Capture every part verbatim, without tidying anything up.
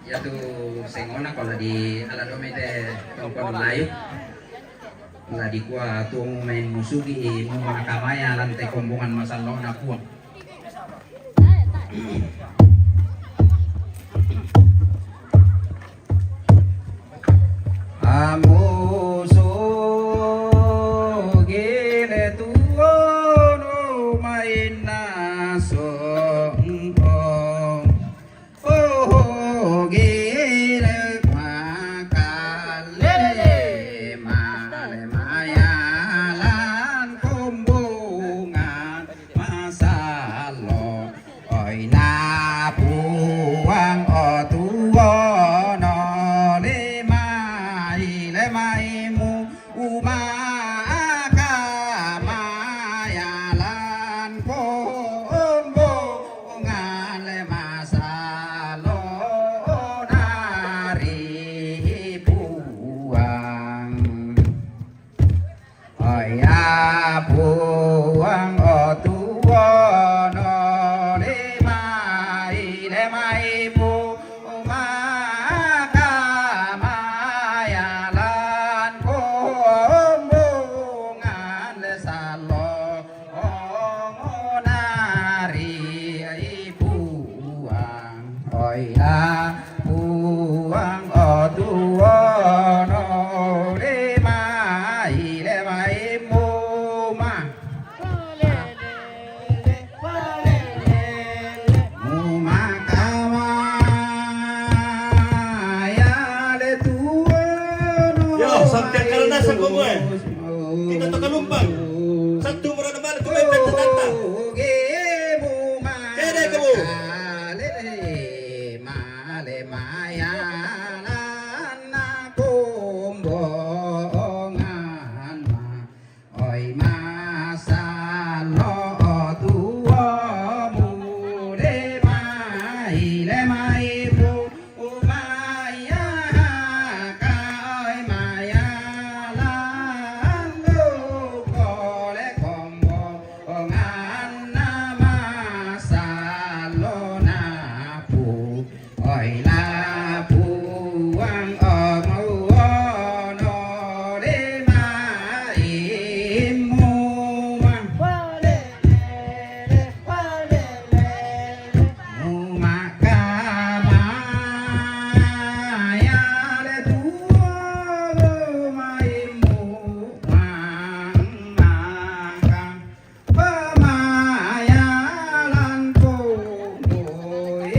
Yatu sengona ko la di ala domi te tongkon layu. La dikua tuong main musugi mu makamaya lan te kombongan masalona puang. Amusugi le tuono main nasongkong. Ogile makalele male mayalan kombongan masalo. Oi na puang o tuono lemai lemai mu Uma akamayalan kombongan le masalo nari puang. Oya puang o tuono lemai lemai pu Makamayalan kombongan le salo ongonari puang. Oya puang o tuono lemai lemai muma. Yo, sampai karena sako gue. Kita toka lumpang. Satu murah nembal, gue main tanta-tanta. Kede kamu. Oi masalo tuomu lemai lemai pu umaya ka oi maya landu kole kombo nganna masalo napu. Oi la puang o muono lemai muma. Muma kamaya le tuo lemai muma. Pamayalan komboi.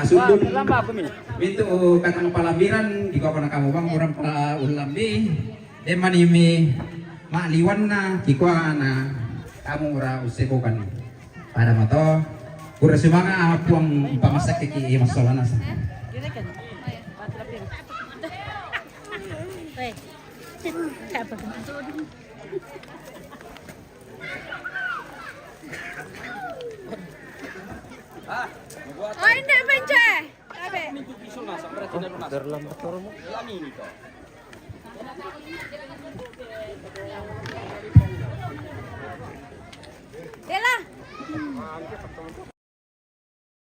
Sundun. Mintu katang palambiran, kikua pana kamu bang, orang pa ulambi. Demani mi mak liwanna, kikua na kamu ura usekokan. Pada mato, ura sumanga puang pamasak kiki masolana sa. Weh. Siapa tuh? Oh, ini pencet. Abe. Terlambat orang. Dela.